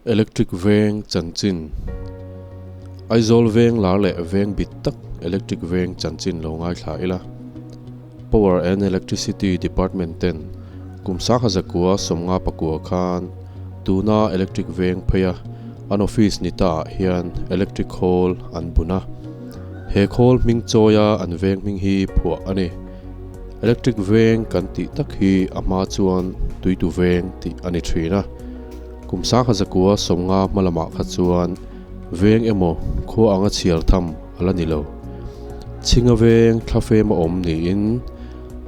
Electric Veng chanchin Aizawl veng lar leh veng bit tak Electric Veng chanchin lo ngaithla ila. Power and Electricity Department ten kum sangha zakua sawmnga pakua khan tuna Electric Veng pheia an office ni ta ah hian Electric Khawl an bun a. He khawl hming chawia an veng hming hi phuah a ni. Electric Veng kan tih tak hi a hma chuan Tuitu Veng tih a ni thin a. Kum sangha zakua sawmnga hma lamah kha chuan veng emaw khua anga chhiar tham a la ni lo. Chhinga veng thlafem a awm niin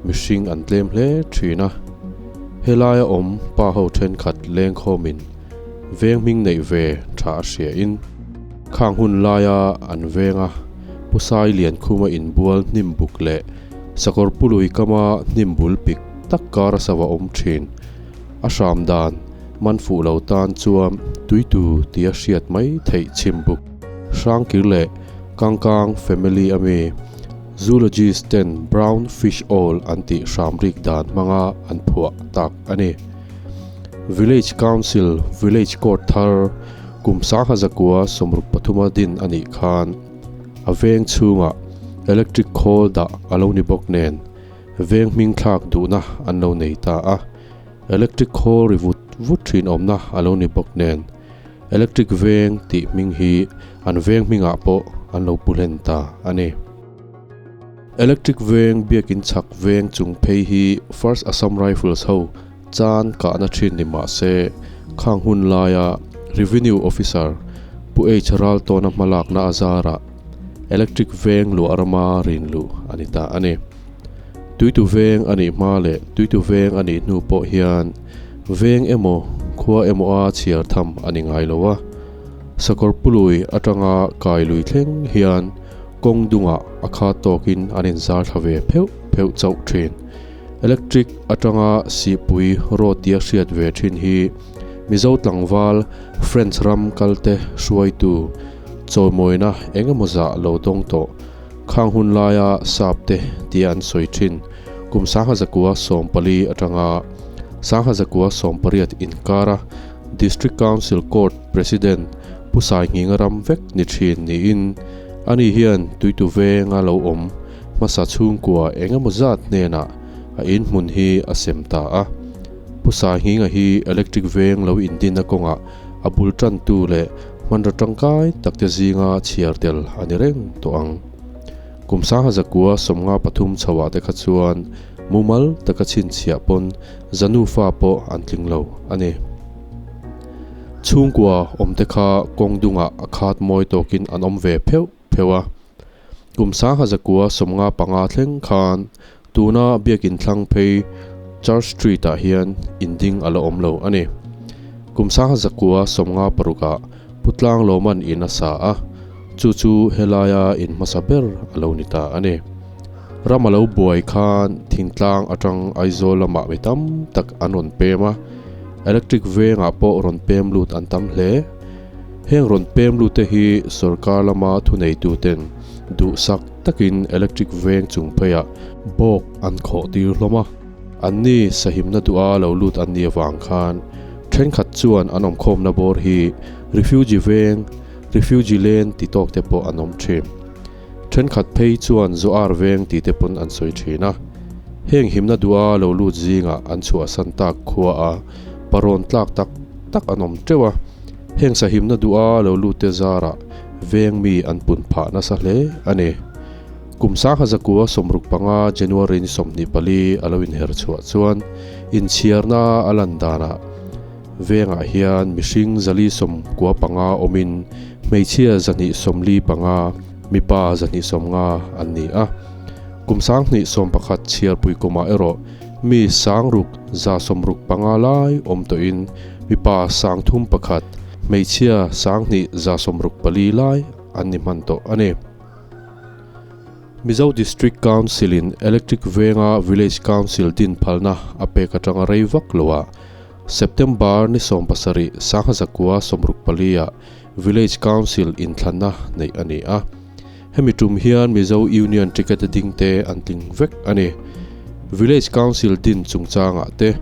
mihring an tlem hle thin a. Helaia awm pa ho thenkhat lengkhawmin veng hming neih ve tha a hria in khang hun laia an venga Pusai Liankhuma inbual hnim buk leh sakawr pului kama hnim bul pik tak kara sava awm thin A hram dan man fuh lo tan chuan tuitu tia hriat mai theih chhim buk. Hrangkir leh Kangkang family ami zoologist ten brown fish owl an tih hram rik dan hmanga an phuah tak a ni. Village Council Village Court thar kum sangha zakua sawmruk pathuma din a nih khan a veng chhungah electric khawl dah a lo ni bawk nen Veng hming thlak duhna an lo nei ta a, electric khawl ri vut vut thin awmna a lo ni bawk nen, electric veng tih hming hi an veng hmingah pawh an lo pu hlen ta a ni. Electric veng biakin chhak veng chung phei hi First Assam Rifles ho chan kahna thin ni mah se, khang hun laia Revenue Officer Pu H Raltawna hmalakna a zarah Electric veng luah rama rin luh a ni ta a ni. Tuitu veng a nih hma leh tuitu veng a nih hnu pawh hian veng emaw khua emaw a chhiar tham a ni ngai lo a. Sakawr pului atanga kai lui thleng hian kawng dungah a khat tawkin an inzar thla ve pheuh pheuh chauh thin. Electric atanga sihpui road tia hriat ve thin hi Mizo tlangval French ram kalte hruaitu chawimawina eng emaw zah lo dawng tawh khang hun laia sap te tia an sawi thin kum sangha zakua 14 atanga sangha zakua 18 inkara District Council Court President Pu Sainghinga ram vek ni thin niin ani hian tuitu venga lo awm hmasa chhungkua eng emaw zat hnenah a inhmun hi a sem ta a. Pu Sainghinga hi electric veng lo indinna kawngah a bul tantu leh hmanraw tangkai takte zinga chhiar tel a ni reng tawh ang. Kum sangha zakua 53 chhoah te kha chuan mumal taka chhinchhiah pawn zanufa pawh an tling lo a ni. Chhungkua awmte kha kawng dungah a khat mawi tawkin an awm ve pheuh pheuh a. Kum sangha zakua 55 thleng khan tuna biakin thlang phei Church Street ah hian inding a la awm lo a ni. Kum sangha zakua 56 ah Putlang Lawman in a sa a, chu chu helaia in hmasa ber a lo ni ta a ni. Ram a lo buai khan thingtlang atang Aizawl lamah mi tam tak an rawn pem a, electric vengah pawh rawn pem lut an tam hle. Heng rawn pem lut te hi sorkar lama thuneituten duhsak takin electric veng chung pheiah bawk an khawh tir hlawm a. Anni sahimna duha lo lut an nih avang khan thenkhat chuan an awmkhawmna bawr hi refugee veng, refugee lane ti tawk te pawh an awm thin. Thenkhat phei chuan Zoar veng ti te pawn an sawi thin a. Heng himna duha lo lut zingah an chhuahsan tak khua a parawn tlak tak tak an awm teuh a. Heng sahimna duha lo lut te zarah veng mi an pun phah nasa hle a ni. Kum sangha zakua 65 January ni 24 a lo inher chhuah chuan inchhiarna a lan danah vengah hian mihring zali 95 awmin hmeichhia 245 mipa 250 an ni a. Kum 2011 chhiarpui kumah erawh mi 665 lai awm tawhin mipa 301 hmeichhia 2164 lai an ni hman tawh a ni. Mizo District Council in Electric Venga Village Council din phalna a pek atanga rei vak loah September ni 17 sangha zakua 64 ah Village Council inthlanna neih a ni a. Hemi tum hian Mizo Union ticket ding te an tling vek a ni. Village Council din chungchangah te.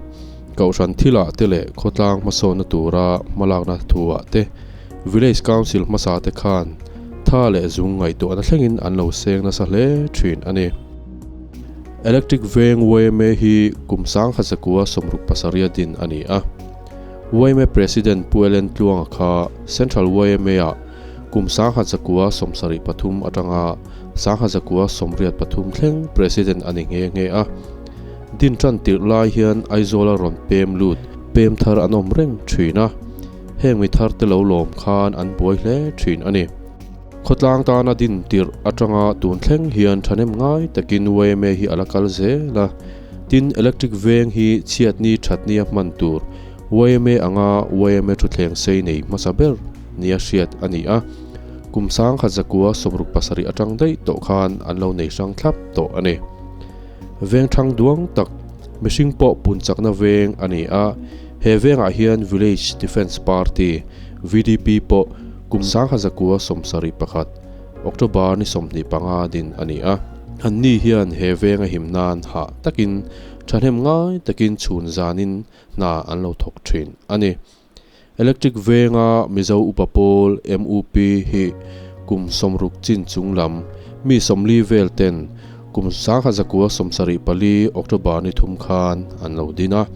Kohhran thilah te leh khawtlang hmasawnna tura hmalakna thuah te Village Council hmasa te khan tha leh zung ngaihtuahna thlengin an lo seng nasa hle thin a ni. Electric Veng yma hi kum 1967 din a ni a. Yma President Pu Ellen Tluanga kha Central yma-ah kum 1973 atanga 1983 thleng President a ni nghe nghe a. Din tan tirh lai hian Aizawla rawn pem lut, pem thar an awm reng thin a, heng mi thar te lo lawm khan an buai hle thin a ni. Khawtlang tana din tirh atanga tun thleng hian thahnem ngai takin yma hi a la kal zel a, tin electric veng hi chhiatni thatni a hman tur yma anga yma thuthleng sei nei hmasa ber nia hriat a ni a, kum 1967 atang daih tawh khan an lo nei hrang thlap tawh a ni. Veng thang duang tak, mihring pawh pun chakna veng a ni a, he vengah hian Village Defence Party, VDP, pawh kum 1971, October ni 25 din a ni a. Anni hian he venga him nan hah takin thahnem ngai takin chhun zanin hna an lo thawk thin a ni. Electric Venga Mizo Upa Pawl, MUP, hi kum 60 chin chung lam mi 40 vel ten kum 1974 October ni 3 khan an lo din a.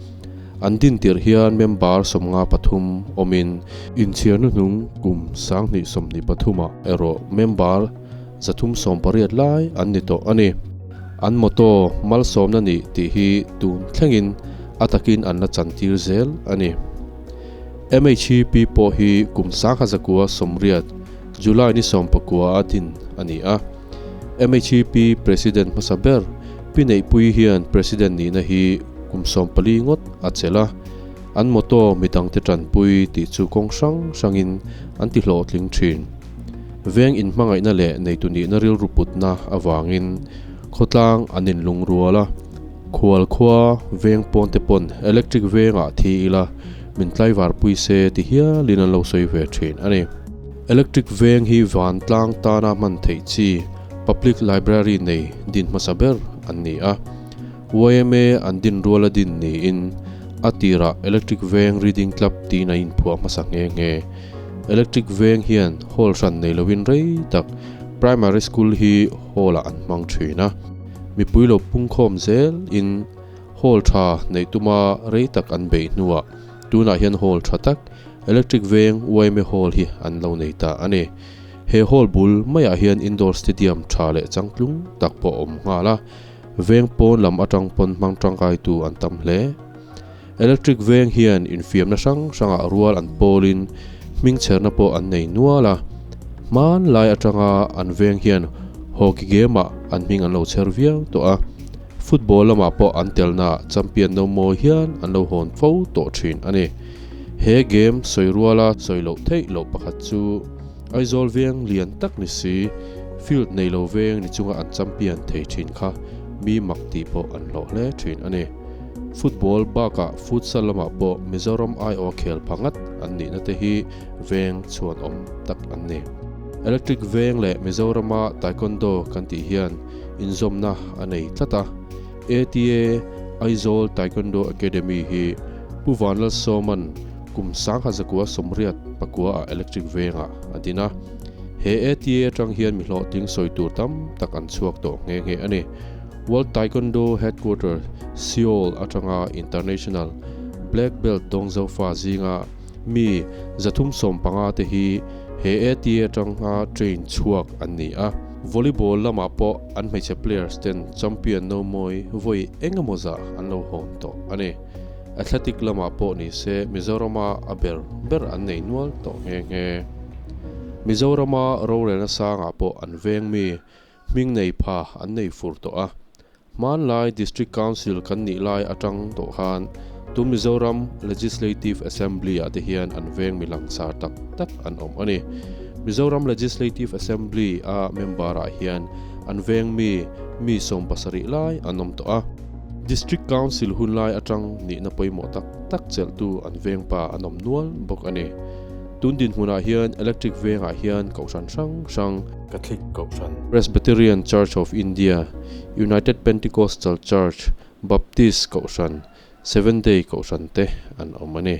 An din tirh hian member 53 awmin inchhiarna hnung kum 2023 ah erawh member 380 lai an ni tawh a ni. An motto malsawmna nih tih hi tun thlengin a takin an la chantir zel a ni. MHEP pawh hi kum 1980 July ni 19 a din a ni a. MHEP President hmasa ber Pi Neihpui hian President nihna hi kum 14 ngawt a chelh a. An motto midangte tanpui tih chu kawng hrang hrangin an ti hlawhtling thin. Veng inhmangaihna leh neitu nihna rilru putna avangin khawtlang an inlungrual a, khual khua veng pawn te pawn electric vengah thi ila min tlaivar pui se ti hialin an lo sawi ve thin a ni. Electric veng hi vantlang tana hman theih chi Public Library nei din hmasa ber an ni a, yma an din ruala din niin a tirah Electric Veng Reading Club tiin a inphuah hmasa nghe nghe. Electric Veng hian hall hran nei lovin rei tak Primary School hi hall ah an hmang thin a, mipui lo pungkhawm zel in hall tha neih tuma rei tak an beih hnuah tunah hian hall tha tak Electric Veng yma Hall hi an lo nei ta a ni. He hall bul maiah hian indoor stadium tha leh changtlung tak pawh a awm nghal a, veng pawn lam atang pawn hmang tangkaitu an tam hle. Electric Veng hian infiamna hrang hrangah rual an pawlin hmingchherna pawh an nei nual a, hmanlai atanga an veng hian hockey game-ah an hming an lo chher viau tawh a, football lamah pawh an telnaah champion no mawi hian an lo hawn fo tawh thin a ni. He game sawi ruala sawi loh theih loh pakhat chu Aizawl veng lian tak ni si, field nei lo veng ni chunga an champion thei thin kha mi mak tih pawh an hlawh hle thin a ni. Football bakah futsal lamah pawh Mizoram aiawha khel pha ngat an nihna te hi veng chhuanawm tak an ni. Electric veng leh Mizorama Taekwondo kan tih hian inzawmna a nei tlat a, ATA Aizawl Taekwondo Academy hi Pu Vanlalsawma'n kum 1989 ah Electric vengah a din a. He ATA atang hian mi hlawhtling sawi tur tam tak an chhuak tawh nghe nghe a ni. World Taekwondo Headquarter Seoul atanga International Black Belt dawng zofa zinga mi 315 te hi he ATA atanga train chhuak an ni a. Volleyball lamah pawh an hmeichhe players ten champion no mawi vawi engemaw zah an lo hawn tawh a ni. Athletic lamah pawh ni se Mizorama a ber ber an nei nual tawh nghe nghe. Mizorama rorelna sangah pawh an veng mi Hming nei pha an nei fur tawh a. Hmanlai District Council kan nih lai atang tawh khan tu Mizoram Legislative Assembly ah te hian an veng mi langsar tak tak an awm a ni. Mizoram Legislative Assembly a member ah hian an veng mi mi 70 lai an awm tawh a. District Council hun lai atang nihna pawimawh tak tak chelhtu an veng pa an awm nual bawk a ni. Tun dinhmunah hian Electric vengah hian kohhran hrang hrang, Catholic Kohhran, Presbyterian Church of India, United Pentecostal Church, Baptist Kohhran, Seven Day Kohhran te an awm a ni.